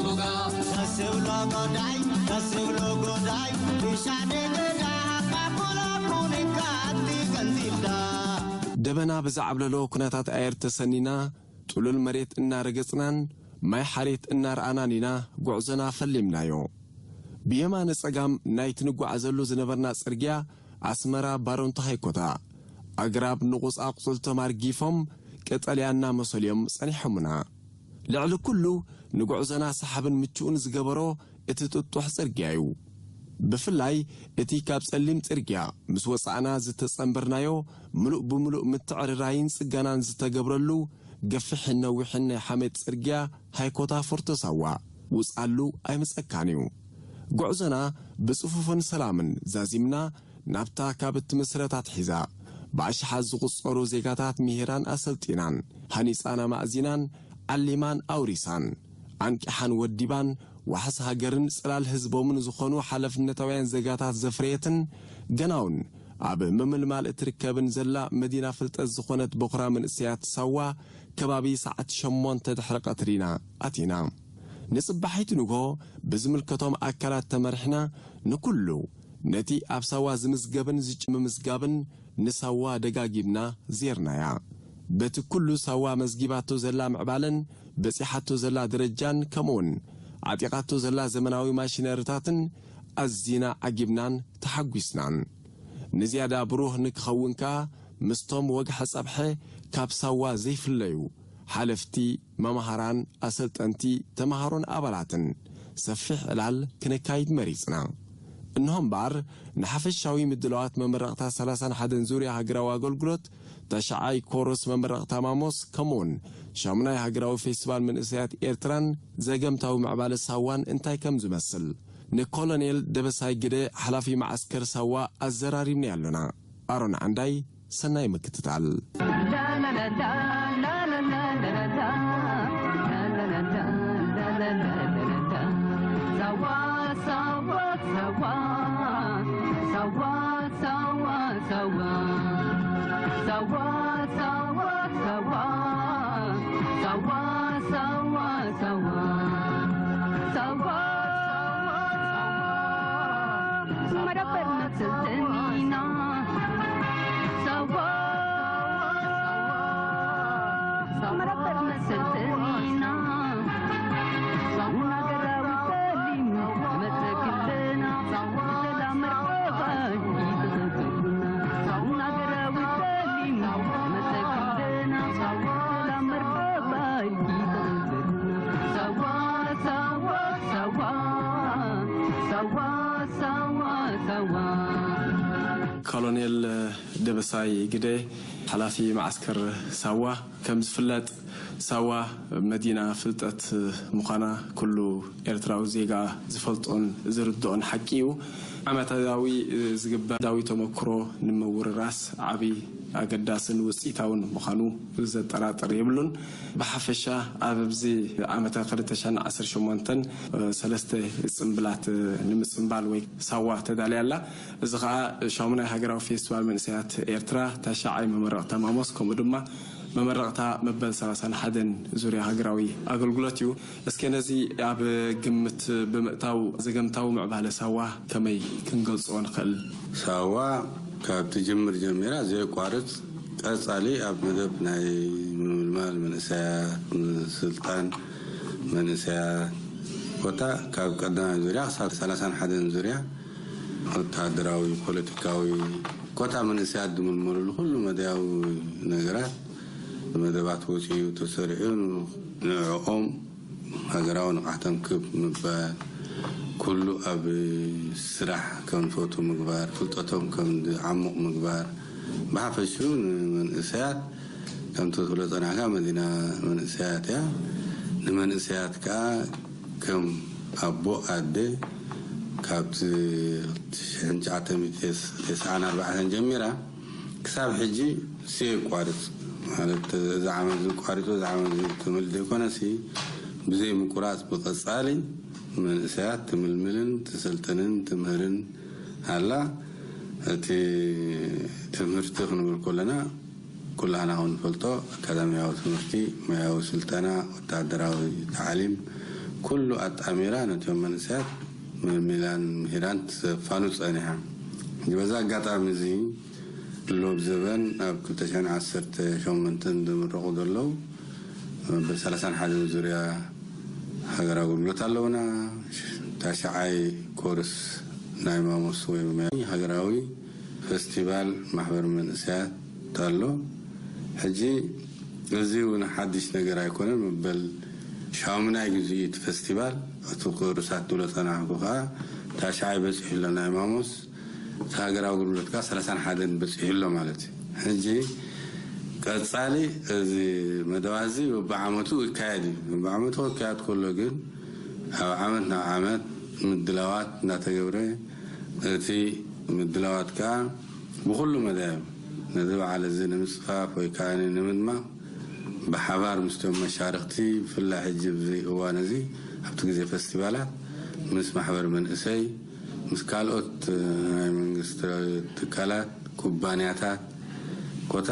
ደስ ይብሎ ጎዳይ፣ ደስ ይብሎ ጎዳይ፣ ብሻዕደ ገዳ፣ ካኩላ ኩኒካ ኣቲ ገንዚብዳ። ደበና ብዝዓብለሎ ኩነታት ኣየር ተሰኒና፣ ጥሉል መሬት እናረገጽናን ማይ ሓሬት እናረኣናን ኢና ጉዕዞና ፈሊምናዮ። ብየማነ ጸጋም ናይቲ ንጓዓዘሉ ዝነበርና ጽርግያ ኣስመራ ባሮንቶ ሃይኮታ፣ ኣግራብ ንቑጽ ኣቑጽልቶም ኣርጊፎም ቀጠልያ እናመሰሉ እዮም ጸኒሖምና። ልዕሊ ኩሉ ንጉዕዞና ሰሓብን ምቹእን ዝገበሮ እቲ ጥጡሕ ጽርግያ እዩ። ብፍላይ እቲ ካብ ጸሊም ጽርግያ ምስ ወጻእና ዝተጸንበርናዮ ምሉእ ብምሉእ ምትዕርራይን ጽገናን ዝተገብረሉ ገፊሕን ነዊሕን ናይ ሓመድ ጽርግያ ሃይኮታ ፎርቶ ሳዋ ውጽኣሉ ኣይምጸካን እዩ። ጉዕዞና ብጽፉፍን ሰላምን ዛዚምና ናብታ ካብ እትምስረት ኣትሒዛ ብኣሽሓት ዝቑጸሩ ዜጋታት ምሂራን ኣሰልጢናን ሃኒጻን ኣማእዚናን ዓሊማን ኣውሪሳን ኣንቂሓን ወዲባን ዋሕስ ሃገርን ጽላል ህዝቦምን ዝኾኑ ሓላፍነታውያን ዜጋታት ዘፍረየትን ገናውን ኣብ ምምልማል እትርከብን ዘላ መዲና ፍልጠት ዝኾነት ቦኽራ መንእሰያት ሳዋ ከባቢ ሰዓት ሸሞንተ ድሕሪ ቀትሪ ኢና ኣቲና። ንጽባሒቱ ንግሆ ብዝምልከቶም ኣካላት ተመሪሕና ንኩሉ ነቲ ኣብ ሳዋ ዝምዝገብን ዝጭ-፣ ምምዝጋብን ንሳዋ ደጋጊምና ዜርናያ። በቲ ኩሉ ሳዋ መዝጊባቶ ዘላ ምዕባለን በጺሓቶ ዘላ ደረጃን ከምኡውን ዓጢቓቶ ዘላ ዘመናዊ ማሽነሪታትን ኣዚና ዓጊብናን ተሓጒስናን። ንዝያዳ ብሩህ ንክኸውን ከኣ ምስቶም ወግሐ ጸብሐ ካብ ሳዋ ዘይፍለዩ ሓለፍቲ፣ መማህራን፣ ኣሰልጠንቲ፣ ተማሃሮን ኣባላትን ሰፊሕ ዕላል ክነካይድ መሪጽና። እንሆ እምበኣር፣ ንሓፈሻዊ ምድላዋት መመረቕታ ሰላሳን ሓደን ዙርያ ሃገራዊ ኣገልግሎት፣ ተሽዓይ ኮርስ መመረቕታ ማሞስ፣ ከምኡውን ሻሙናይ ሃገራዊ ፌስቲቫል መንእሰያት ኤርትራን ዘገምታዊ ምዕባለ ሳዋን እንታይ ከም ዝመስል፣ ንኮሎኔል ደበሳይ ግደ፣ ሓላፊ መዓስከር ሳዋ፣ ኣዘራሪብናዮ ኣሎና። ኣሮን ዓንዳይ፣ ሰናይ ምክትታል። ኮሎኔል ደበሳይ ግደ፣ ሓላፊ መዓስከር ሳዋ፣ ከም ዝፍለጥ ሳዋ መዲና ፍልጠት ምዃና ኩሉ ኤርትራዊ ዜጋ ዝፈልጦን ዝርድኦን ሓቂ እዩ። ዓመታዊ ዝግበር ዳዊ ተመክሮ ንምውርራስ ዓቢ ኣገዳስን ውጽኢታውን ምዃኑ ዘጠራጥር የብሉን። ብሓፈሻ ኣብዚ ዓመተ ክልተ ሽሕን ዓሰርተ ሸሞንተን ሰለስተ ጽምብላት ንምጽምባል ወይ ሳዋ ተዳልያ ኣላ። እዚ ኸኣ ሻሙናይ ሃገራዊ ፌስቲቫል መንእሰያት ኤርትራ፣ ታሽዓይ መመረቕታ ማሞስ፣ ከምኡ ድማ መመረቕታ መበል ሰላሳን ሓደን ዙርያ ሃገራዊ ኣገልግሎት እዩ። እስከ ነዚ ኣብ ግምት ብምእታው ዘገምታዊ ምዕባለ ሳዋ ከመይ ክንገልጾ ንኽእል? ሳዋ ካብ ትጅምር ጀሚራ ዘየቋርጽ ቀጻሊ ኣብ መደብ ናይ ምምልማል መንእሰያት፣ ምስልጣን መንእሰያት፣ ኮታ ካብ ቀዳማይ ዙርያ ክሳብ ሰላሳን ሓደን ዙርያ ወተሃደራዊ፣ ፖለቲካዊ፣ ኮታ መንእሰያት ዝምልመሉሉ ኩሉ መዳያዊ ነገራት ብመደባት ወጺኡ ተሰሪዑ ንዕኦም ሃገራዊ ንቕሓቶም ክብ ምባል፣ ኩሉ ኣብ ስራሕ ከም ዝፈቱ ምግባር፣ ፍልጠቶም ከም ዝዓሙቕ ምግባር፣ ብሓፈሽኡ ንመንእሰያት ከምቲ ትብሎ ጸናሕካ መዲና መንእሰያት እያ። ንመንእሰያት ከኣ ከም ኣቦ ኣደ ካብቲ ሽሕን ትሽዓተ ሚእትን ተስዓን ኣርባዕተን ጀሚራ ክሳብ ሕጂ ዘየቋርጽ፣ ማለት እዚ ዓመት እዚ ኣቋሪጹ እዚ ዓመት እዚ ትምል ዘይኮነሲ፣ ብዘይ ምቁራጽ ብቐጻሊ መንእሰያት ትምልምልን ትሰልጥንን ትምህርን ኣላ። እቲ ትምህርቲ ክንብል ከለና ኩላህና ከም ንፈልጦ ኣካዳሚያዊ ትምህርቲ፣ ሞያዊ ስልጠና፣ ወተሃደራዊ ታዕሊም፣ ኩሉ ኣጣሚራ ነቶም መንእሰያት መልሚላን ምሂራን ተፋኑ ጸኒሓ። በዛ ኣጋጣሚ እዚ ሎብ ዘበን ኣብ ክልተ ሽሕን ዓሰርተ ሸሞንተን ዝምረቑ ዘለዉ ብሰላሳን ሓደን ዙርያ ሃገራዊ ኣገልግሎት ኣለውና። ታሽዓይ ኮርስ ናይ ማሞስ ወይ ሃገራዊ ፈስቲቫል ማሕበር መንእሰያት ኣሎ። ሕጂ እዚ እውን ሓድሽ ነገር ኣይኮነን። መበል ሻሙናይ ግዜ እዩ እቲ ፈስቲቫል። እቲ ኮርሳት ዝብሎ ጸናሕኩ ከኣ ታሽዓይ በጺሑ ኣሎ ናይ ማሞስ። እቲ ሃገራዊ ኣገልግሎት ከኣ ሰላሳን ሓደን በጺሑ ኣሎ ማለት እዩ። ሕጂ ቀጻሊ እዚ መደባት እዚ በብዓመቱ ይካየድ እዩ። በብዓመቱ ክካየድ ከሎ ግን ኣብ ዓመት ናብ ዓመት ምድላዋት እናተገብረ እቲ ምድላዋት ከኣ ብኹሉ መዳዩ ነዚ በዓል እዚ ንምጽፋፍ ወይ ከኣ ንምድማቕ ብሓባር ምስቶም መሻርኽቲ ብፍላይ ሕጂ ኣብዚ እዋን እዚ ኣብቲ ግዜ ፈስቲቫላት ምስ ማሕበር መንእሰይ ምስ ካልኦት ናይ መንግስቲ ትካላት ኩባንያታት ኮታ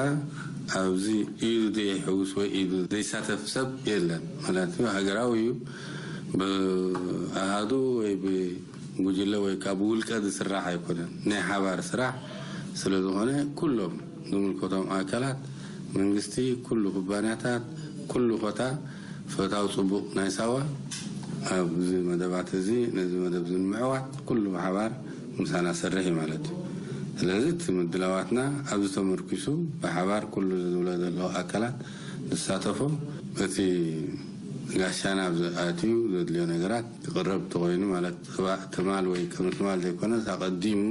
ኣብዚ ኢዱ ዘይሕውስ ወይ ኢዱ ዘይሳተፍ ሰብ የለን። ማለት ሃገራዊ እዩ። ብኣሃዱ ወይ ብጉጅለ ወይ ካብ ውልቀ ዝስራሕ ኣይኮነን። ናይ ሓባር ስራሕ ስለ ዝኾነ ኩሎም ዝምልከቶም ኣካላት መንግስቲ፣ ኩሉ ኩባንያታት፣ ኩሉ ኮታ ፈታው ጽቡቕ ናይ ሳዋ ኣብዚ መደባት እዚ ነዚ መደብ እዚ ንምዕዋት ኩሉ ብሓባር ምሳና ሰርሕ እዩ ማለት እዩ። ስለዚ እቲ ምድላዋትና ኣብዚ ተመርኪሱ ብሓባር ኩሉ ዝብሎ ዘለዎ ኣካላት ዝሳተፎ እቲ ጋሻና ኣብዚ ኣትዩ ዘድልዮ ነገራት ክቕረብ ተኾይኑ ማለት ትማል ወይ ቅድሚ ትማል ዘይኮነስ ኣቐዲሙ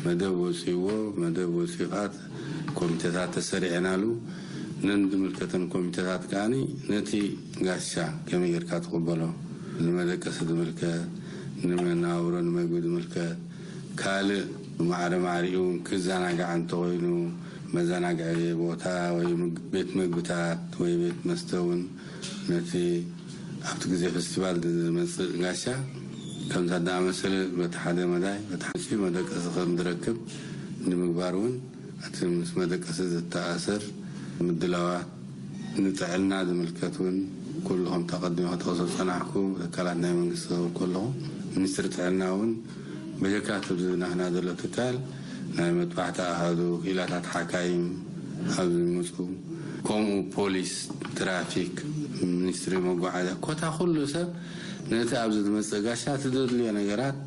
መደብ ወጺዎ መደብ ወጺኡ ከዓ ኮሚቴታት ተሰሪዐናሉ ነን ዝምልከተን ኮሚቴታት ከዓኒ ነቲ ጋሻ ከመይ ጌርካ ትቕበሎ ንመደቀሲ ዝምልከት ንመናብሮ ንመግቢ ዝምልከት ካልእ ማዕረ ማዕሪኡ ክዘናጋዕ እንተኾይኑ መዘናግዒ ቦታ ወይ ቤት መግብታት ወይ ቤት መስተ እውን ነቲ ኣብቲ ግዜ ፈስቲቫል ዝመጽእ ጋሻ ከምዛ ዝኣመሰለ በቲ ሓደ መዳይ በቲ ሓንቲ መደቀሲ ከም ዝረክብ ንምግባር እውን እቲ ምስ መደቀሲ ዝተኣሰር ምድላዋት ንጥዕና ዝምልከት እውን ኩሉ ከምቲ ኣቐዲመ ክጠቕሶ ዝጸናሕኩ ትካላት ናይ መንግስቲ ክብል ከለኹ ሚኒስትሪ ጥዕና እውን በጀካ እቲ ናህና ዘሎ ትካል ናይ መጥባሕቲ ኣሃዱ ክኢላታት ሓካይም ኣብ ዝምፁ ከምኡ ፖሊስ ትራፊክ ሚኒስትሪ መጓዓዝያ ኮታ ኩሉ ሰብ ነቲ ኣብዚ ዝመፅእ ጋሻ እቲ ዘድልዮ ነገራት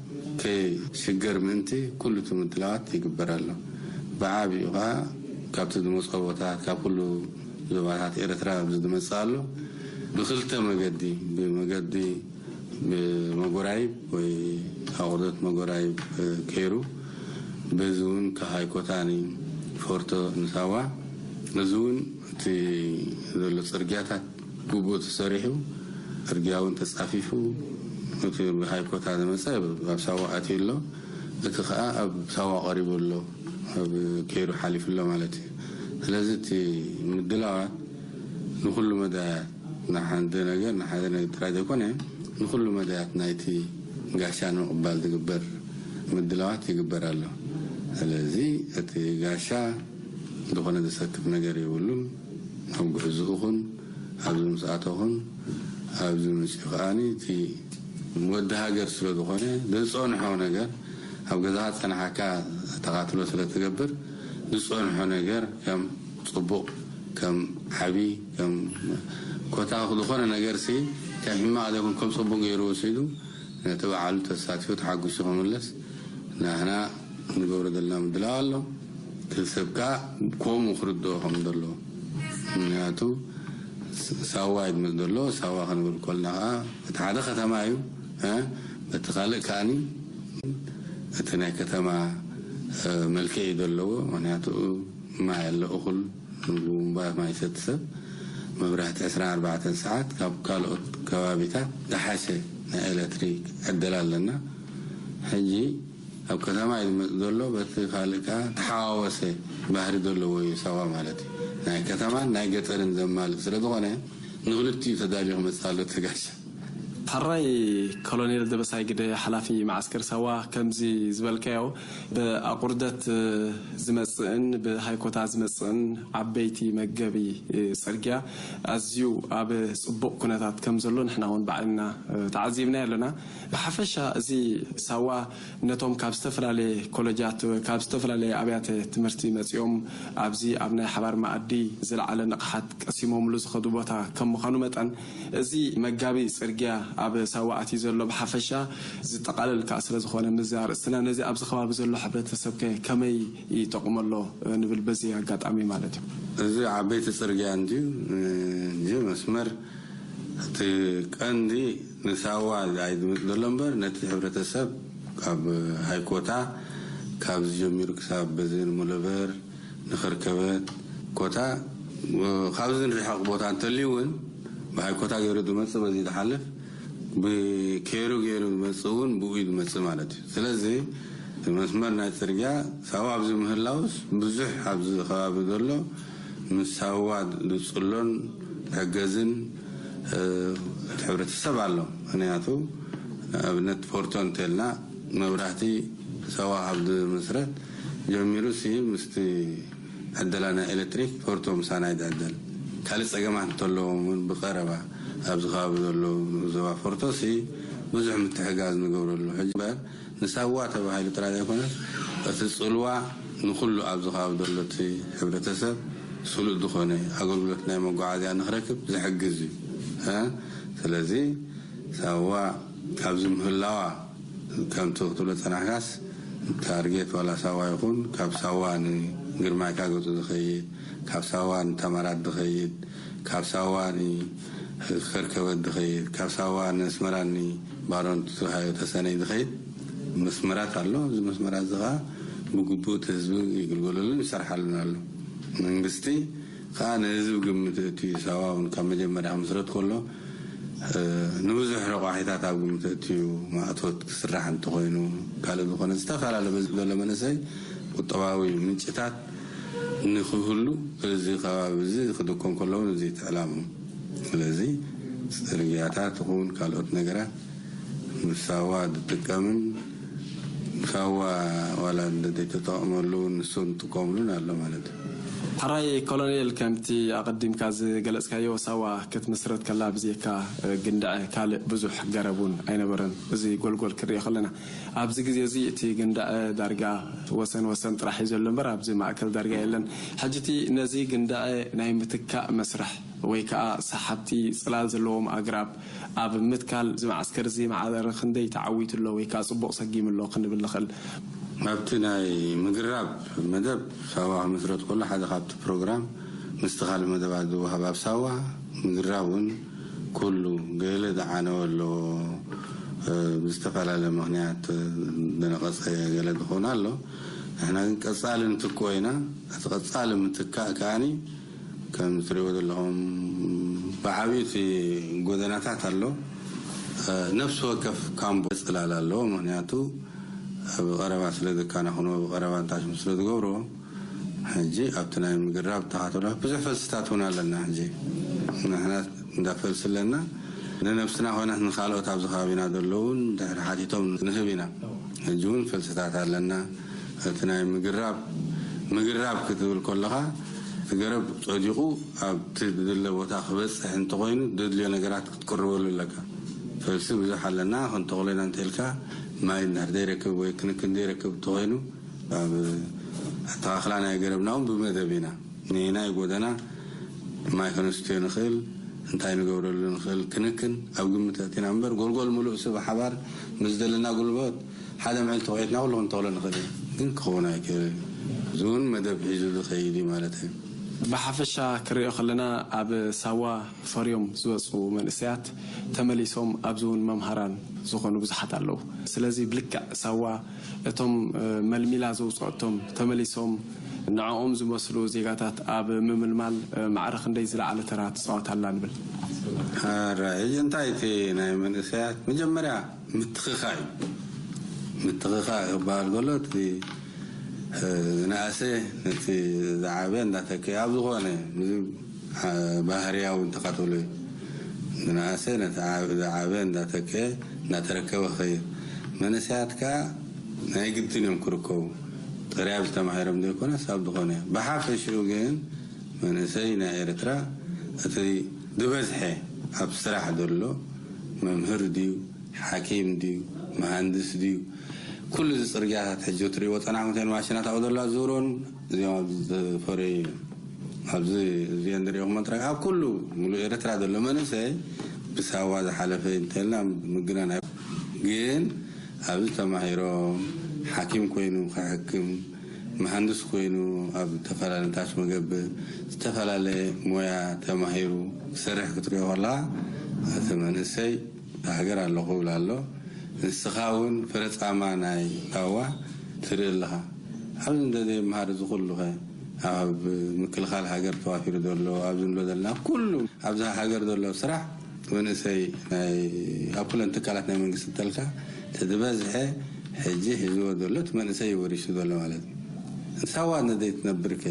ከይሽገር ምእንቲ ኩሉ እቲ ምድላዋት ይግበር ኣሎ። ብዓብኡ ከዓ ካብቲ ዝመፅኦ ቦታት ካብ ኩሉ ዞባታት ኤርትራ ኣብዚ ዝመፅእ ኣሎ ብክልተ መገዲ ብመገዲ ብመጎራይብ ወይ ኣቑርደት መጎራይብ ከይሩ በዚ እውን ከሃይኮታኒ ፎርቶ ንሳዋ እዚ እውን እቲ ዘሎ ፅርግያታት ግቡእ ተሰሪሑ ፅርግያ እውን ተፃፊፉ እቲ ብሃይኮታ ዝመፀ ኣብ ሳዋ ኣትዩ ኣሎ እቲ ከዓ ኣብ ሳዋ ቀሪቡ ኣሎ ኣብ ከይሩ ሓሊፉ ኣሎ ማለት እዩ ስለዚ እቲ ምድላዋት ንኩሉ መዳያት ንሓንቲ ነገር ንሓደ ነገር ጥራይ ዘይኮነ ንኩሉ መዳያት ናይቲ ጋሻ ንምቕባል ዝግበር ምድላዋት ይግበር ኣሎ። ስለዚ እቲ ጋሻ ዝኾነ ዘሰክፍ ነገር የብሉን። ኣብ ጉዕዝኡ ኹን ኣብዚ ምስ ኣተኹን ኣብዚ መፂኡ ከዓኒ እቲ ወዲ ሃገር ስለ ዝኾነ ዝፀንሖ ነገር ኣብ ገዛኻ ፀናሓካ ተኻትሎ ስለ ትገብር ዝፀንሖ ነገር ከም ፅቡቕ ከም ዓቢ ከም ኮታ ዝኾነ ነገር ሲ ከም ሕማቕ ዘይኮን ከም ፅቡቕ ገይሩ ወሲዱ ነቲ በዓሉ ተሳቲፉ ተሓጒሱ ክምለስ ናህና ንገብሮ ዘለና ምድላው ኣሎ። እቲ ሰብ ከዓ ከምኡ ክርድኦ ከም ዘሎ ምክንያቱ ሳዋ ይድመፅ ዘሎ ሳዋ ክንብል ከልና ከዓ እቲ ሓደ ከተማ እዩ በቲ ካልእ ከዓኒ እቲ ናይ ከተማ መልክዕ እዩ ዘለዎ ምክንያቱ ማይ ኣሎ እኹል ምግቡ እምባ ማይ ይሰቲ ሰብ መብራህቲ ዕስራን ኣርባዕተን ሰዓት ካብ ካልኦት ከባቢታት ዝሓሸ ናይ ኤሌክትሪክ ዕድል ኣለና ሕጂ ኣብ ከተማ እዩ ዝመፅእ ዘሎ በቲ ካልእ ከዓ ተሓዋወሰ ባህሪ ዘለዎ እዩ ሳዋ ማለት እዩ ናይ ከተማን ናይ ገጠርን ዘማልእ ስለዝኾነ ንክልቲኡ ተዳልዩ ክመፅእ ኣሎ እቲ ጋሻ ሕራይ ኮሎኔል ደበሳይ ግደ፣ ሓላፊ መዓስከር ሳዋ፣ ከምዚ ዝበልካዮ ብኣቑርደት ዝመጽእን ብሃይኮታ ዝመጽእን ዓበይቲ መገቢ ጽርግያ ኣዝዩ ኣብ ጽቡቕ ኩነታት ከም ዘሎ ንሕና እውን ባዕልና ተዓዚብና ኣለና። ብሓፈሻ እዚ ሳዋ ነቶም ካብ ዝተፈላለየ ኮለጃት፣ ካብ ዝተፈላለየ ኣብያተ ትምህርቲ መጺኦም ኣብዚ ኣብ ናይ ሓባር መኣዲ ዝለዓለ ንቕሓት ቀሲሞምሉ ዝኸዱ ቦታ ከም ምዃኑ መጠን፣ እዚ መጋቢ ጽርግያ ኣብ ሳዋ ኣትዩ ዘሎ ብሓፈሻ ዝጠቓለል ከኣ ስለ ዝኾነ፣ ምስዚ ኣርእስትና ነዚ ኣብዚ ከባቢ ዘሎ ሕብረተሰብ ከ ከመይ ይጠቕሞ ኣሎ ንብል በዚ ኣጋጣሚ ማለት እዩ። እዚ ዓበይቲ ጽርግያ እንድዩ፣ እዚ መስመር እቲ ቀንዲ ንሳዋ ዝኣይ ዝመጽእ ዘሎ እምበር፣ ነቲ ሕብረተሰብ ካብ ሃይኮታ፣ ካብ ዝጀሚሩ ክሳብ በዚ ንሙለበር፣ ንኸርከበት ኮታ፣ ካብዚ ንርሕቕ ቦታ እንተልዩ እውን፣ ብሃይኮታ ገይሩ ዝመጽእ፣ በዚ ዝሓልፍ፣ ብኬሩ ገይሩ ዝመጽእ እውን ብኡ እዩ ዝመጽእ ማለት እዩ። ስለዚ እቲ መስመር ናይ ጽርግያ ሳዋ ኣብዚ ምህላውስ፣ ብዙሕ ኣብዚ ከባቢ ዘሎ ምስ ሳዋ ዝጽሎን ዝሕገዝን፣ እ፣ እቲ ሕብረተሰብ ኣሎ። ምኽንያቱ ንኣብነት ፎርቶ እንተልና፣ መብራህቲ ሳዋ ካብ ዝምስረት ጀሚሩ ሲ ምስቲ ዕደላ ናይ ኤሌክትሪክ ፎርቶ ምሳና ይድዕደል። ካልእ ጸገማት እንተለዎም እውን ብቐረባ ኣብዚ ከባቢ ዘሎ ዞባ ፎርቶ ሲ ብዙሕ ምትሕጋዝ ንገብረሉ። ሕጂ እምበር ንሳዋ ተባሂሉ ጥራይ ዘይኮነስ፣ እቲ ጽልዋ ንኹሉ ኣብዚ ከባቢ ዘሎ እቲ ሕብረተሰብ ስሉጥ ዝኾነ ኣገልግሎት ናይ መጓዓዝያ ንኽረክብ ዝሕግዝ እዩ። እ? ስለዚ ሳዋ ኣብዚ ምህላዋ፣ ከምቲ ክትብሎ ጸናሕካስ፣ ታርጌት ዋላ ሳዋ ይኹን፣ ካብ ሳዋ ንግርማይካ ገጹ ዝኸይድ፣ ካብ ሳዋ ንተማራት ዝኸይድ፣ ካብ ሳዋ ንከርከበት ዝኸይድ፣ ካብ ሳዋ ንኣስመራን ንባሮን ተሰነይ ዝኸይድ መስመራት ኣሎ። እዚ መስመራት እዚ ኸኣ ብግቡእ እቲ ህዝቢ ይግልገለሉን ይሰርሓሉን ኣሎ። መንግስቲ ከኣ ንህዝቢ ግምት እቲ ሳዋ እውን ካብ መጀመርያ ክምስረት ከሎ፣ እ፣ ንብዙሕ ረቋሒታት ኣብ ግምት እቲ ማእቶት ክስራሕ እንተኾይኑ፣ ካልእ ዝኾነ ዝተፈላለየ በዚ ዘሎ መንእሰይ ቁጠባዊ ምንጭታት ንክህሉ፣ እዚ ከባቢ እዚ ክድኮን ከሎ እውን እዚ እቲ ዕላምኡ። ስለዚ ጽርግያታት ይኹን ካልኦት ነገራት ንሳዋ ዝጥቀምን ሳዋ ዋላ ዘይተጠቕመሉ ንሱ ንጥቀምሉን ኣሎ ማለት እዩ። ሕራይ ኮሎኔል፣ ከምቲ ኣቐዲምካ ዝገለጽካዮ፣ ሳዋ ክትምስረት ከላ ብዜካ ግንዳዐ ካልእ ብዙሕ ገረብ እውን ኣይነበረን። እዚ ጎልጎል ክሪኦ ከለና፣ ኣብዚ ግዜ እዚ እቲ ግንዳዐ ዳርጋ ወሰን ወሰን ጥራሕ እዩ ዘሎ እምበር፣ ኣብዚ ማእከል ዳርጋ የለን። ሕጂ እቲ ነዚ ግንዳዐ ናይ ምትካእ መስርሕ ወይ ከኣ ሰሓብቲ ጽላል ዘለዎም ኣግራብ ኣብ ምትካል እዚ መዓስከር እዚ ማዕረ ክንደይ ተዓዊቱ ኣሎ ወይ ከኣ ጽቡቕ ሰጊሙ ኣሎ ክንብል ንኽእል? ኣብቲ ናይ ምግራብ መደብ ሳዋ ክምስረት ከሎ ሓደ ካብቲ ፕሮግራም ምስቲ ካልእ መደባት ዝወሃብ ኣብ ሳዋ ምግራብ እውን ኩሉ ገለ ዝዓነወ ኣሎ፣ እ፣ ብዝተፈላለየ ምኽንያት ዝነቐጸ ገለ ዝኸውን ኣሎ። ንሕና ግን ቀጻሊ ንትክኦ ኢና። እቲ ቀጻሊ ምትካእ ከኣኒ ከም ትሪእዎ ዘለኹም ብዓብዩ እቲ ጎደናታት ኣሎ። እ፣ ነፍሲ ወከፍ ካምቦ ጽላል ኣለዎ። ምኽንያቱ ብቐረባ ስለ ዘካናኹንዎ፣ ብቐረባ እንታሽሙ ስለ ዝገብርዎ፣ ሕጂ ኣብቲ ናይ ምግራብ ተኻተሎ ብዙሕ ፈልስታት እውን ኣለና። ሕጂ ንሕና እንዳ ፈልሲ ኣለና። ንነብስና ኮይናስ ንኻልኦት ኣብዚ ከባቢና ዘለዉ እውን ድሕሪ ሓቲቶም ንህብ ኢና። ሕጂ እውን ፈልስታት ኣለና። እቲ ናይ ምግራብ፣ ምግራብ ክትብል ከለኻ፣ እቲ ገረብ ጸዲቑ ኣብቲ ዝድለ ቦታ ክበጽሕ እንተኾይኑ፣ ዘድልዮ ነገራት ክትቅርበሉ ኣለካ። ፈልሲ ብዙሕ ኣለና፣ ክንተኽሎ ኢና እንተኢልካ፣ ማይ እንድሕር ዘይረክብ ወይ ክንክን ዘይረክብ እንተኾይኑ፣ ኣብ ኣተኻኽላ ናይ ገረብና እውን ብመደብ ኢና። ንናይ ጎደና ማይ ከነስትዮ ንኽእል፣ እንታይ ንገብረሉ ንኽእል ክንክን ኣብ ግምት ኣእቲና እምበር፣ ጎልጎል ምሉእ ሰብ ሓባር ምስ ዘለና ጉልበት ሓደ መዓልቲ ተኾዒትና ኩሉ ክንተኽሎ ንኽእል ኢና። ግን ክኸውን ኣይክእልን። እዚ እውን መደብ ሒዙ ዝኸይድ እዩ ማለት እዩ። ብሓፈሻ ክሪኦ ከለና፣ ኣብ ሳዋ ፈርዮም ዝወፁ መንእሰያት ተመሊሶም ኣብዚ እውን መምሃራን ዝኾኑ ብዙሓት ኣለዉ። ስለዚ ብልክዕ ሳዋ እቶም፣ እ፣ መልሚላ ዘውፅኦቶም ተመሊሶም ንዕኦም ዝመስሉ ዜጋታት ኣብ ምምልማል፣ እ፣ ማዕረ ክንደይ ዝለዓለ ተራ ትፃወት ኣላ ንብል? ኣረ፣ ሕጂ እንታይ እቲ ናይ መንእሰያት መጀመርያ ምትኽኻእ እዩ። ምትኽኻእ ክበሃል ከሎ እቲ፣ እ፣ ዝነኣሰ ነቲ ዝዓበየ እንዳተከየ ኣብ ዝኾነ፣ እ፣ ባህርያዊ እንተኻተሎ እዩ። ዝነኣሰ ነቲ ዓብ- ዝዓበ እንዳተከ እንዳተረከበ ክኸይድ። መንእሰያት ከኣ ናይ ግድን እዮም ክርከቡ። ጥርያ ዝተማሂሮም ዘይኮነስ ኣብ ዝኾነ። ብሓፈሽኡ ግን መንእሰይ ናይ ኤርትራ እቲ ዝበዝሐ ኣብ ስራሕ ዘሎ መምህር ድዩ፣ ሓኪም ድዩ፣ መሃንድስ ድዩ፣ ኩሉ እዚ ጽርግያታት ሕጂ ትሪእዎ ጸናሕኩም ተን ማሽናት ኣብኡ ዘለዋ ዝውሮን እዚኦም ኣብዚ ዝፈረዩ እዮም። ኣብዚ እዚኦ ንሪኦ መጥረግ ኣብ ኩሉ ሙሉእ ኤርትራ ዘሎ መንእሰይ ብሳዋ ዝሓለፈ እንተልና ምግናን ኣይ- ግን ኣብዚ ተማሂሮም ሓኪም ኮይኑ ክሕክም፣ መሃንድስ ኮይኑ ኣብ ዝተፈላለየ ታች መገብእ ዝተፈላለየ ሞያ ተማሂሩ ክሰርሕ ክትሪኦ ከላ እቲ መንእሰይ ሃገር ኣለኹ ይብል ኣሎ። ንስኻ እውን ፍረጻማ ናይ ሳዋ ትርኢ ኣለኻ። ኣብዚ እንተ ዘይምሃር እዚ ኩሉ ኸ ኣብ ምክልኻል ሃገር ተዋፊሩ ዘሎ ኣብዚ ንብሎ ዘለና ኩሉ ኣብዛ ሃገር ዘሎ ስራሕ መንእሰይ ናይ ኣብ ኩለን ትካላት ናይ መንግስቲ እንተልካ እቲ ዝበዝሐ ሕጂ ሒዝዎ ዘሎ እቲ መንእሰይ እዩ ወሪሱ ዘሎ ማለት እዩ። ሳዋ ነዘይትነብርከ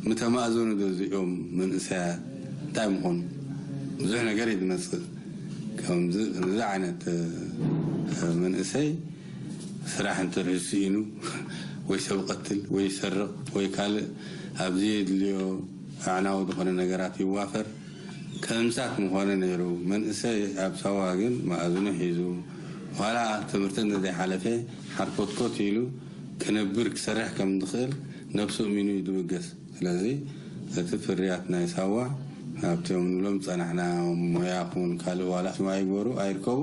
ምተማእዘኑ ዶ እዚኦም መንእሰያት እንታይ ምኾኑ? ብዙሕ ነገር እዩ ዝመጽእ። ከምዚ ከምዚ ዓይነት መንእሰይ ስራሕ እንተርሂ ስኢኑ ወይ ሰብ ቀትል ወይ ይሰርቕ ወይ ካልእ ኣብዚ የድልዮ ኣዕናዊ ዝኾነ ነገራት ይዋፈር ከምሳት ምኾነ ነይሩ። መንእሰይ ኣብ ሳዋ ግን መኣዝኑ ሒዙ ዋላ ትምህርቲ እንተዘይሓለፈ ሓርኮትኮት ኢሉ ክነብር ክሰርሕ ከም ዝኽእል ነብሱ እሚኑ እዩ ዝብገስ። ስለዚ እቲ ፍርያት ናይ ሳዋ ኣብቲኦም ንብሎም ዝጸናሕና ሞያ ኹን ካልእ ዋላ ሽማ ይግበሩ ኣይርከቡ፣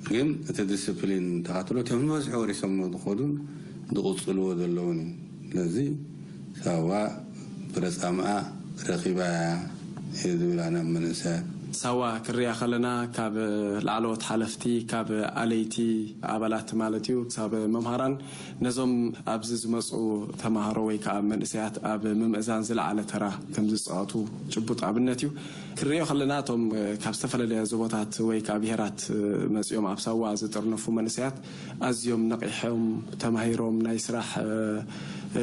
ግን እቲ ዲስፕሊን ተኸትሎ እቲኦም ዝበዝሑ ወሪሶሞ ዝኸዱን ዝቕጽልዎ ዘለውን እዩ። ስለዚ ሳዋ ፍረጻምኣ ረኺባ እያ እየ ዝብል ኣነ ኣብ መንእሰያት። ሳዋ ክርያ ከለና ካብ ላዕለዎት ሓለፍቲ፣ ካብ ኣለይቲ ኣባላት ማለት እዩ፣ ክሳብ መምሃራን ነዞም ኣብዚ ዝመፁ ተማሃሮ ወይ ከዓ መንእሰያት ኣብ ምምእዛን ዝለዓለ ተራ ከም ዝፃወቱ ጭቡጥ ኣብነት እዩ። ክሪኦ ከለና እቶም ካብ ዝተፈላለያ ዞቦታት ወይ ከዓ ብሄራት መፂኦም ኣብ ሳዋ ዝጥርነፉ መንእሰያት ኣዝዮም ነቒሖም ተማሂሮም ናይ ስራሕ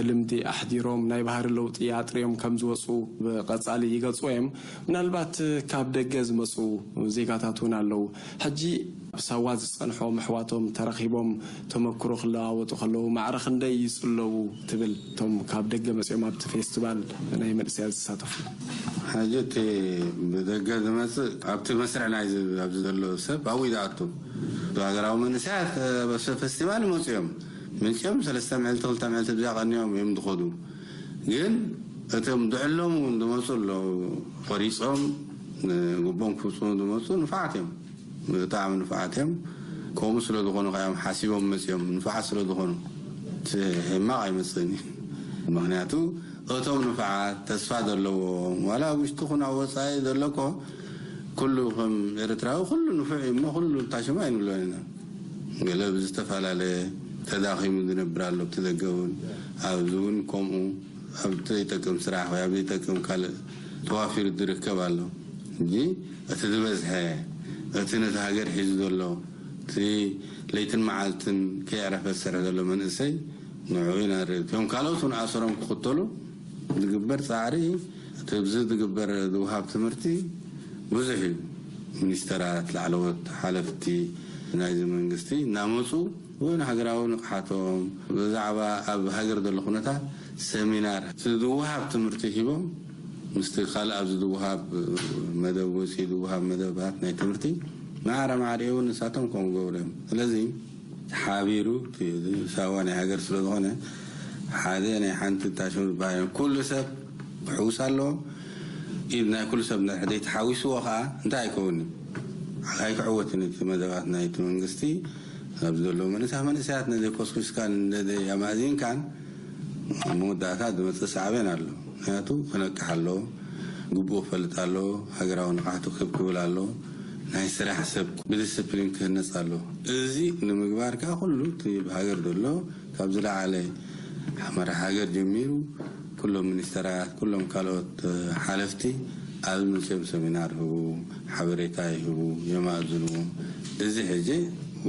ልምዲ ኣሕዲሮም ናይ ባህሪ ለውጢ ኣጥርዮም ከም ዝወፁ ብቐፃሊ ይገልፅዎ እዮም። ምናልባት ካብ ደገ ዝመፁ ዜጋታት እውን ኣለዉ። ሕጂ ኣብ ሳዋ ዝፀንሖም ኣሕዋቶም ተረኺቦም ተመክሮ ክለዋወጡ ከለዉ ማዕረ ክንደይ ይፅለዉ ትብል? እቶም ካብ ደገ መፂኦም ኣብቲ ፌስቲቫል ናይ መንእሰያት ዝሳተፉ። ሕጂ እቲ ብደገ ዝመፅእ ኣብቲ መስርዕ ናይ ኣብዚ ዘሎ ሰብ ኣብኡ ይኣቱ። ሃገራዊ መንእሰያት በዚ ፌስቲቫል ይመፁ እዮም። መፂኦም ሰለስተ መዕልቲ ክልተ መዕልቲ ብዛ ቀኒዮም እዮም ዝኸዱ። ግን እቶም ድዕሎም እውን ዝመፁ ኣለዉ። ቆሪፆም ንግቦም ክፍፅሙ ዝመፁ ንፋዓት እዮም። ብጣዕሚ ንፋዓት እዮም። ከምኡ ስለ ዝኾኑ ከ እዮም ሓሲቦም መፅኦም ንፋዓት ስለ ዝኾኑ። እቲ ሕማቕ ኣይመፅእን እዩ። ምኽንያቱ እቶም ንፋዓት ተስፋ ዘለዎም ዋላ ኣብ ውሽጢ ኹን ኣብ ወፃኢ ዘሎ እኮ ኩሉ ከም ኤርትራዊ ኩሉ ንፉዕ እዩ እሞ ኩሉ ታሽማ ኣይንብሎን ኢና። ገለ ብዝተፈላለየ ተዳኺሙ ዝነብር ኣሎ ኣብቲ ደገ እውን ኣብዚ እውን ከምኡ ኣብ ዘይጠቅም ስራሕ ወይ ኣብ ዘይጠቅም ካልእ ተዋፊሩ ዝርከብ ኣሎ። እንጂ እቲ ዝበዝሐ እቲ ነቲ ሃገር ሒዙ ዘሎ እቲ ለይትን መዓልትን ከየዕረፈ ዝሰርሕ ዘሎ መንእሰይ ንዕኡ ኢና ንርኢ። እቶም ካልኦት እውን ኣሰሮም ክኽተሉ ዝግበር ፃዕሪ እቲ ብዚ ዝግበር ዝወሃብ ትምህርቲ ብዙሕ እዩ። ሚኒስተራት፣ ላዕለዎት ሓለፍቲ ናይዚ መንግስቲ እናመፁ እውን ሃገራዊ ንቕሓቶም ብዛዕባ ኣብ ሃገር ዘሎ ኩነታት ሰሚናር እቲ ዝወሃብ ትምህርቲ ሂቦም ምስቲ ካልእ ኣብዚ ዝወሃብ መደብ ወፂኡ ዝወሃብ መደባት ናይ ትምህርቲ ማዕረ ማዕሪኡ እውን ንሳቶም ከምኡ ገብሩ እዮም። ስለዚ ሓቢሩ እቲ ሳዋ ናይ ሃገር ስለ ዝኾነ ሓደ ናይ ሓንቲ ታሽም ዝበሃል እዮም። ኩሉ ሰብ ክሕውስ ኣለዎ። ኢድ ናይ ኩሉ ሰብ እንድሕር ዘይተሓዊስዎ ከዓ እንታይ ኣይከውንን ኣይክዕወትን እቲ መደባት ናይቲ መንግስቲ ኣብዚ ዘለዉ መንእሰያት መንእሰያት ነዘይ ኮስኩስካን ነዘይ ኣማእዚንካን መወዳእታ ዝመፅእ ሳዕቤን ኣሎ። ምክንያቱ ክነቅሕ ኣለዎ፣ ግቡኡ ክፈልጥ ኣለዎ፣ ሃገራዊ ንቕሓቱ ክብ ክብል ኣለዎ፣ ናይ ስራሕ ሰብ ብዲስፕሊን ክህነፅ ኣለዎ። እዚ ንምግባር ከዓ ኩሉ እቲ ብሃገር ዘሎ ካብ ዝለዓለ መራሕ ሃገር ጀሚሩ ኩሎም ሚኒስተራት ኩሎም ካልኦት ሓለፍቲ ኣብ መፅኦም ሰሚናር ህቡ፣ ሓበሬታ ይህቡ፣ የማእዝንዎም። እዚ ሕጂ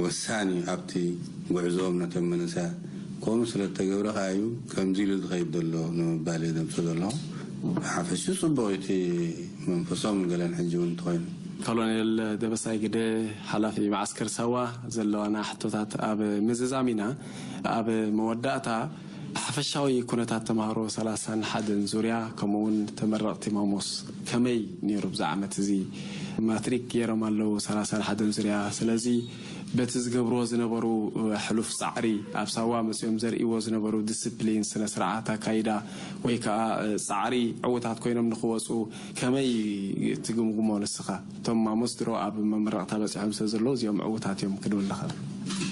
ወሳኒ ኣብቲ ጉዕዞኦም ነቶም መንእሰያት ከምኡ ስለ ዝተገብረ ከዓ እዩ ከምዚ ኢሉ ዝኸይድ ዘሎ ንምባል እየ ዘምፅእ ዘለኹ። ሓፈሹ ፅቡቕ እቲ መንፈሶም ገለን ሕጂ እውን እንተኾይኑ ኮሎኔል ደበሳይ ግደ፣ ሓላፊ መዓስከር ሳዋ፣ ዘለዋና ሕቶታት ኣብ ምዝዛም ኢና። ኣብ መወዳእታ፣ ሓፈሻዊ ኩነታት ተምሃሮ ሰላሳን ሓደን ዙርያ፣ ከምኡውን ተመረቕቲ ማሞስ ከመይ ነይሩ? ብዛ ዓመት እዚ ማትሪክ ገይሮም ኣለዉ ሰላሳን ሓደን ዙርያ። ስለዚ በቲ ዝገብርዎ ዝነበሩ ሕሉፍ ጻዕሪ፣ ኣብ ሳዋ መጺኦም ዘርእይዎ ዝነበሩ ዲስፕሊን፣ ስነ ስርዓት ኣካይዳ፣ ወይ ከዓ ጻዕሪ ዕዉታት ኮይኖም ንክወጹ ከመይ ትግምግሞ ንስኻ? እቶም ማሞስ ድሮ ኣብ መመረቕታ በጺሖም ስለ ዘለዉ እዚኦም ዕዉታት እዮም ክትብል ኣለኻ።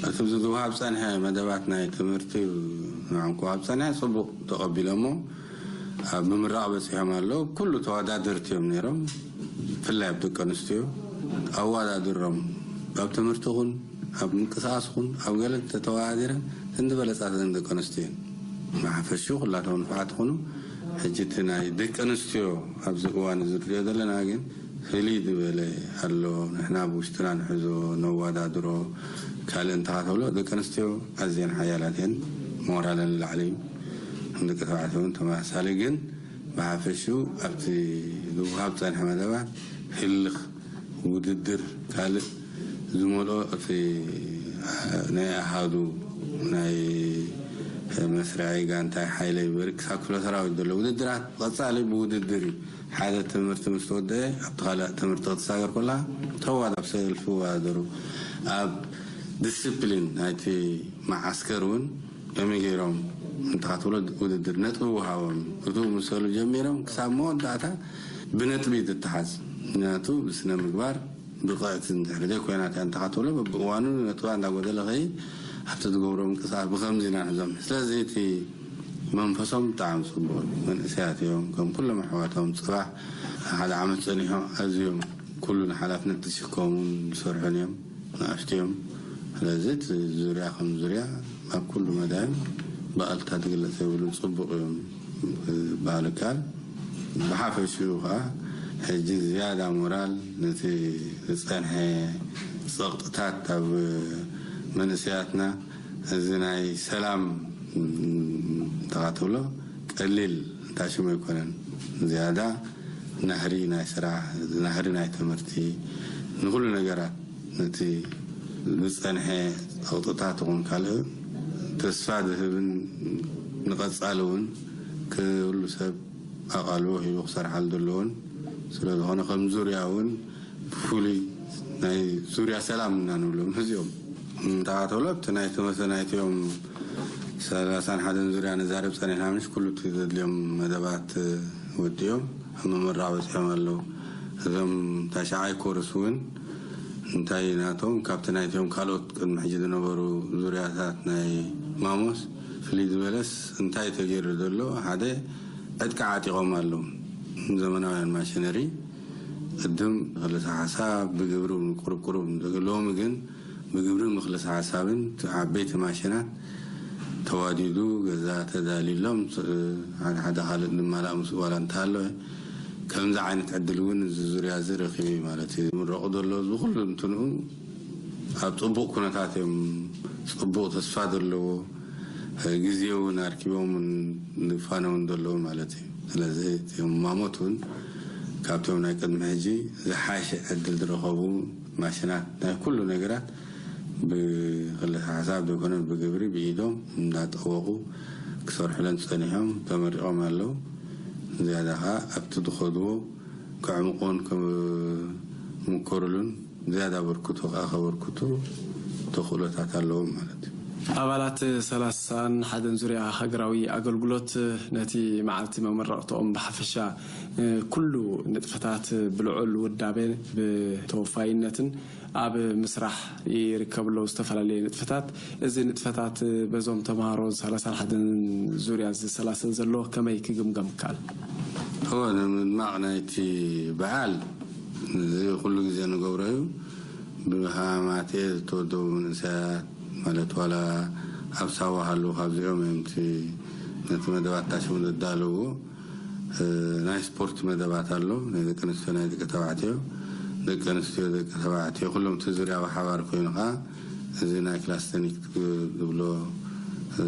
እቲ ዝወሃብ ጸንሐ መደባት ናይ ትምህርቲ ንዕኦም ክወሃብ ጸንሐ ጽቡቕ ተቐቢሎሞ። ኣብ ምምራቕ በጺሖም ኣለዉ። ኩሉ ተወዳደርቲ እዮም ነይሮም። ብፍላይ ኣብ ደቂ ኣንስትዮ ኣወዳድሮም ኣብ ትምህርቲ ኹን ኣብ ምንቅስቃስ ኹን ኣብ ገለ ተተወዳዲረን እተን ዝበለጻ እተን ደቂ ኣንስትዮ እየን። ብሓፈሽኡ ኩላቶም ንፉዓት ይኹኑ። ሕጂ እቲ ናይ ደቂ ኣንስትዮ ኣብዚ እዋን እዚ ንሪኦ ዘለና ግን ፍልይ ዝበለ ኣሎ። ንሕና ብውሽጥና ንሕዞ ነወዳድሮ ካልእ እንተኻ ተብሎ ደቂ ኣንስትዮ ኣዝየን ሓያላት እየን። ሞራለን ንላዕሊ እዩ። ንደቂ ተባዕትዮ እውን ተመሳሳሊ ግን ብሓፈሽኡ ኣብቲ ዝወሃብ ጸንሐ መደባት ህልኽ ውድድር ካልእ ዝመልኦ እቲ ናይ ኣሃዱ ናይ መስርዒ ጋንታይ ሓይለይ በሪ ክሳብ ክፍለ ሰራዊት ዘሎ ውድድራት ቀጻሊ ብውድድር እዩ። ሓደ ትምህርቲ ምስ ተወደአ ኣብቲ ካልእ ትምህርቲ ክትሳገር ከላ ተዋዳ ኣብ ሰልፊ ይወዳደሩ። ኣብ ዲስፕሊን ናይቲ መዓስከር እውን ከመይ ገይሮም እንተኻትብሎ ውድድር ነጥቢ ወሃቦም እቱ ምሰሉ ጀሚሮም ክሳብ መወዳእታ ብነጥቢ ትተሓዝ። ምክንያቱ ብስነ ምግባር ብቕዕቲ እንድሕር ዘይኮይና እቲኣ እንተኻትብሎ በብእዋኑ ነጥባ እንዳጎደለ ኸይ ኣብቲ ዝገብሮ ምንቅስቃስ ብኸምዚ ኢና ንሕዞም። ስለዚ እቲ መንፈሶም ብጣዕሚ ጽቡቕ እዩ። መንእሰያት እዮም። ከም ኩሎም ኣሕዋቶም ጽባሕ ሓደ ዓመት ጸኒሖም ኣዝዮም ኩሉ ንሓላፍነት ዝሽከሙን ዝሰርሑን እዮም። ንኣሽቱ እዮም። ስለዚ እቲ ዙርያ ከም ዙርያ ኣብ ኩሉ መዳዮም ብኣልታ ዝግለጽ የብሉን። ጽቡቕ እዮም ክበሃል ይከኣል። ብሓፈሽኡ ኸዓ ሕጂ ዝያዳ ሞራል ነቲ ዝጸንሐ ጸቕጥታት ኣብ መንእሰያትና እዚ ናይ ሰላም እንተኻ ትብሎ ቀሊል እንታሽሙ ኣይኮነን። ዝያዳ ናህሪ ናይ ስራሕ፣ ናህሪ ናይ ትምህርቲ፣ ንኹሉ ነገራት ነቲ ዝጸንሐ ጸቕጥታት ይኹን ካልእ ተስፋ ዝህብን ንቐጻሊ እውን ኩሉ ሰብ ኣቓልቦ ሂቡ ክሰርሓሉ ዘለዎን ስለ ዝኾነ ከም ዙርያ እውን ብፍሉይ ናይ ዙርያ ሰላም ኢና ንብሎም እዚኦም። እንተኻተሎ ኣብቲ ናይ ተመሰ ናይቲኦም ሰላሳን ሓደን ዙርያ ንዛረብ ጸኒሕና ምሽ ኩሉ እቲ ዘድልዮም መደባት ወዲኦም ኣብ ምምራቕ በጺሖም ኣለዉ። እዞም ታሽዓይ ኮርስ እውን እንታይ ናቶም ካብቲ ናይቶም ካልኦት ቅድሚ ሕጂ ዝነበሩ ዙርያታት ናይ ማሞስ ፍልይ ዝበለስ እንታይ ተገይሩ ዘሎ ሓደ ዕጥቂ ዓጢቖም ኣለዉ። ዘመናውያን ማሽነሪ ቅድም ክልተ ሓሳብ ብግብሪ ቁሩብ ቁሩብ ሎሚ ግን ብግብርን ብክልተ ሓሳብን ዓበይቲ ማሽናት ተዋዲዱ ገዛ ተዳልዩሎም ሓደ ሓደ ካልእ ንማላእ ምስ ዋላ እንተሃለወ ከምዚ ዓይነት ዕድል እውን እዚ ዙርያ እዚ ረኺቡ እዩ ማለት እዩ። ዝምረቑ ዘሎ እዚ ኩሉ እንትንኡ ኣብ ጽቡቕ ኩነታት እዮም። ጽቡቕ ተስፋ ዘለዎ ግዜ እውን ኣርኪቦም ዝፋነውን ዘለዉ ማለት እዩ። ስለዚ እቲኦም ማሞት እውን ካብቶም ናይ ቅድሚ ሕጂ ዝሓሸ ዕድል ዝረኸቡ ማሽናት ናይ ኩሉ ነገራት ብክልተ ሓሳብ ዘይኮነ ብግብሪ ብኢዶም እንዳጠወቑ ክሰርሑለን ጸኒሖም ተመሪቖም ኣለዉ። ዝያዳ ኸዓ ኣብቲ ዝኸድዎ ከዕምቑን ክምከሩሉን ዝያዳ ኣበርክቶ ከኣ ከበርክቱ ተኽእሎታት ኣለዎም ማለት እዩ። ኣባላት ሰላሳን ሓደን ዙርያ ሃገራዊ ኣገልግሎት ነቲ መዓልቲ መመረቕትኦም ብሓፈሻ ኩሉ ንጥፈታት ብልዑል ውዳበ ብተወፋይነትን ኣብ ምስራሕ ይርከብሎ ዝተፈላለዩ ንጥፈታት። እዚ ንጥፈታት በዞም ተምሃሮ ሰላሳን ሓደን ዙርያ ዝሰላሰል ዘሎ ከመይ ክግምገም ይከኣል? እወ ንምድማቕ ናይቲ በዓል እዚ ኩሉ ግዜ ንገብሮ እዩ። ብሃማቴ ዝተወደቡ መንእሰያት ማለት ዋላ ኣብ ሳዋ ሃለዉ ካብዚኦም እዮም እቲ ነቲ መደባት ታሽሙ ዘዳለውዎ። ናይ ስፖርት መደባት ኣሎ፣ ናይ ደቂ ኣንስትዮ ናይ ደቂ ተባዕትዮ፣ ደቂ ኣንስትዮ ደቂ ተባዕትዮ ኩሎም እቲ ዙርያ ብሓባር ኮይኑ ከዓ እዚ ናይ ክላስተኒክ ዝብሎ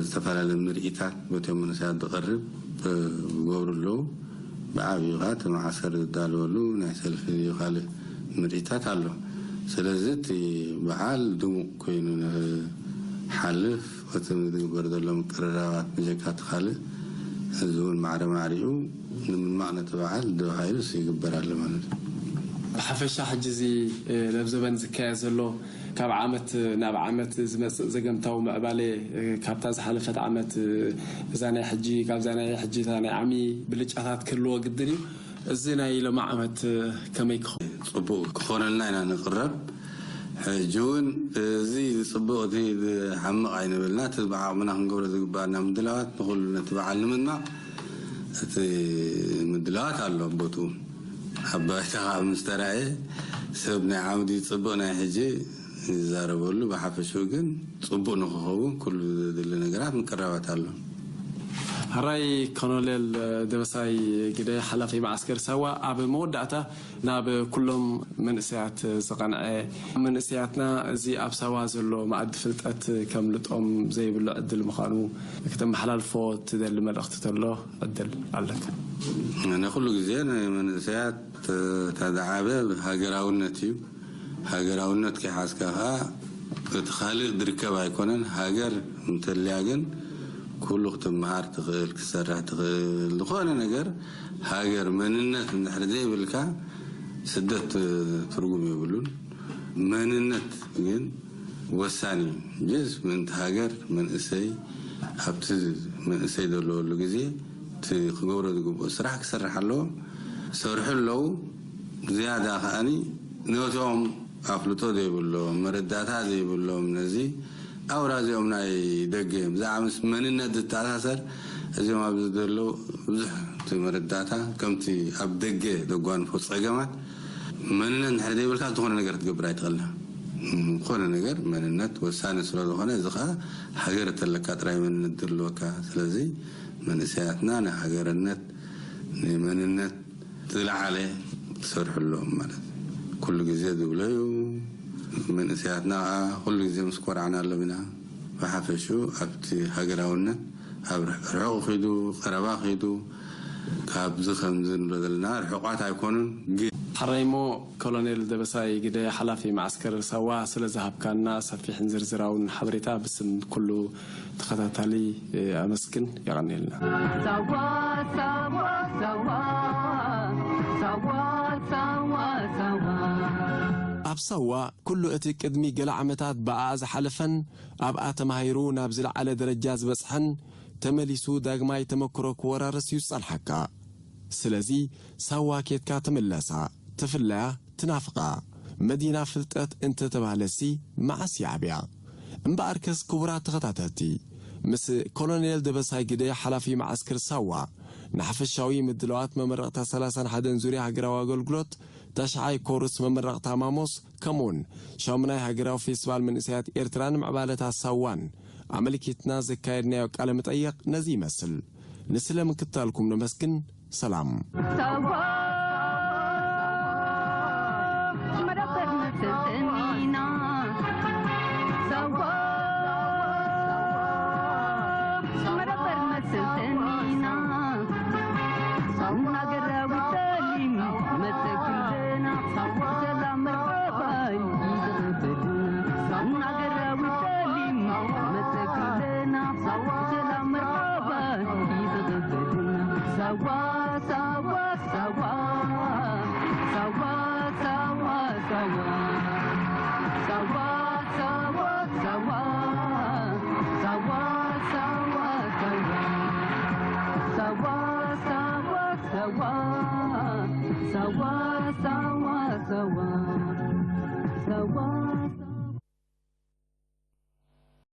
ዝተፈላለዩ ምርኢታት በቶም መንእሰያት ዝቐርብ ዝገብሩ ኣለዉ። ብዓብዩ ከዓ እቲ መዓሰር ዝዳለወሉ ናይ ሰልፊ ካልእ ምርኢታት ኣሎ። ስለዚ እቲ በዓል ድሙቕ ኮይኑ ንሓልፍ፣ እቲ ዝግበር ዘሎ ምቅርራባት ብጀካ እቲ ካልእ፣ እዚ እውን ማዕረ ማዕሪኡ ንምድማቕ ነቲ በዓል ተባሂሉስ ይግበር ኣሎ ማለት እዩ። ብሓፈሻ ሕጂ እዚ፣ እ፣ ለብዘበን ዝካየድ ዘሎ ካብ ዓመት ናብ ዓመት ዝመጽእ ዘገምታዊ ምዕባለ፣ እ፣ ካብታ ዝሓለፈት ዓመት፣ እ፣ እዛ ናይ ሕጂ፣ ካብዛ ናይ ሕጂ እታ ናይ ዓሚ ብልጫታት ክህልዎ ግድን እዩ። እዚ ናይ ሎሚ ዓመት ከመይ ክኸውን? ጽቡቕ ክኾነልና ኢና ንቕረብ። ሕጂ እውን እዚ ጽቡቕ እቲ ሓምቕ ኣይንበልና፣ እቲ ብዓቕምና ክንገብሮ ዝግባኣና ምድላዋት ንኹሉ ነቲ በዓል ንምድማቕ እቲ ምድላዋት ኣሎ። ቦቱ ኣብ ባይታ ካብ ምስ ተራእየ ሰብ ናይ ዓምዲ ጽቡቕ ናይ ሕጂ ይዛረበሉ፣ ብሓፈሽኡ ግን ጽቡቕ ንክኸውን ኩሉ ዘድሊ ነገራት ምቅራባት ኣሎ። ሕራይ ኮሎኔል ደበሳይ ግደ፣ ሓላፊ መዓስከር ሳዋ፣ ኣብ መወዳእታ ናብ ኩሎም መንእሰያት ዝቐንዐ፣ መንእሰያትና እዚ ኣብ ሳዋ ዘሎ መኣዲ ፍልጠት ከምልጦም ዘይብሉ ዕድል ምዃኑ ክተመሓላልፎ ትደሊ መልእኽቲ ተሎ ዕድል ኣለካ። ኣነ ኩሉ ግዜ ንመንእሰያት ተዳዓበ ሃገራውነት እዩ። ሃገራውነት ከይሓዝካ ኸዓ እቲ ካልእ ዝርከብ ኣይኮነን። ሃገር እንተልያ ግን ኩሉ ክትመሃር ትኽእል፣ ክትሰርሕ ትኽእል። ዝኾነ ነገር ሃገር መንነት እንድሕር ዘይብልካ ስደት ትርጉም የብሉን። መንነት ግን ወሳኒ እዩ። ጅስ ምእንቲ ሃገር መንእሰይ ኣብቲ መንእሰይ ዘለወሉ ግዜ እቲ ክገብሮ ዝግብኦ ስራሕ ክሰርሕ ኣለዎ። ሰርሑ ኣለዉ። ዝያዳ ከኣኒ ነቶም ኣፍልጦ ዘይብሎም፣ መረዳእታ ዘይብሎም፣ ነዚ ኣውራ እዚኦም ናይ ደገ እዮም። ብዛዕባ ምስ መንነት ዝተኣሳሰር እዚኦም ኣብዚ ዘለዉ ብዙሕ እቲ መረዳእታ ከምቲ ኣብ ደገ ዘጓንፎ ጸገማት መንነት እንድሕር ዘይብልካ ዝኾነ ነገር ክትገብር ኣይትኽእልና። ዝኾነ ነገር መንነት ወሳኒ ስለ ዝኾነ፣ እዚ ኸኣ ሃገር እተለካ ጥራይ መንነት ዘለወካ። ስለዚ መንእሰያትና ንሃገርነት፣ ንመንነት ዝለዓለ ትሰርሑ ኣለዎም ማለት እዩ። ኩሉ ግዜ ዝብሎ እዩ። መንእሰያትና ኸኣ ኩሉ ግዜ ምስ ኮራዕና ኣለሚና። ብሓፈሽኡ ኣብቲ ሃገራውነት ኣብ ርሑቕ ኺዱ፣ ቀረባ ኺዱ፣ ካብዚ ከምዚ ንብሎ ዘለና ርሑቓት ኣይኮኑን። ግን ሕራይ እሞ ኮሎኔል ደበሳይ ግደ፣ ሓላፊ መዓስከር ሳዋ፣ ስለ ዝሃብካና ሰፊሕን ዝርዝራውን ሓበሬታ ብስም ኩሉ ተኸታታሊ፣ እ፣ ኣመስግን። የቐንየልና። ሳዋ፣ ሳዋ፣ ሳዋ፣ ሳዋ፣ ሳዋ፣ ሳዋ። ኣብ ሳዋ ኩሉ እቲ ቅድሚ ገለ ዓመታት ብኣኣ ዝሓለፈን ኣብኣ ተማሂሩ ናብ ዝለዓለ ደረጃ ዝበጽሐን ተመሊሱ ዳግማይ ተመክሮ ክወራረስ እዩ ዝጸንሓካ። ስለዚ ሳዋ ኬድካ ትምለሳ፣ ትፍለያ፣ ትናፍቓ። መዲና ፍልጠት እንተተባህለሲ መዓስ ይዓብያ? እምበኣርከስ ክቡራት ተኸታተልቲ፣ ምስ ኮሎኔል ደበሳይ ግደ ሓላፊ መዓስከር ሳዋ ንሓፈሻዊ ምድላዋት መመረቕታ ሰላሳን ሓደን ዙርያ ሃገራዊ ኣገልግሎት፣ ታሽዓይ ኮርስ መመረቕታ ማሞስ፣ ከምኡውን ሻሙናይ ሃገራዊ ፌስቲቫል መንእሰያት ኤርትራን ምዕባለታት ሳዋን ኣመልኪትና ዘካየድናዮ ቃለ መጠይቕ ነዚ ይመስል። ንስለ ምክትታልኩም ነመስግን። ሰላም። ሳዋ መደበር መሰልጠኒና። ሳዋ መደበር መሰልጠኒና። ሳውና ገራዊ ታሊም መተክልና። ሰላም መርሓባይ ይዘበልና። ሳውና ገራዊ ታሊም መተክልና። ሰላም መርሓባይ ይዘበልና። ሳዋ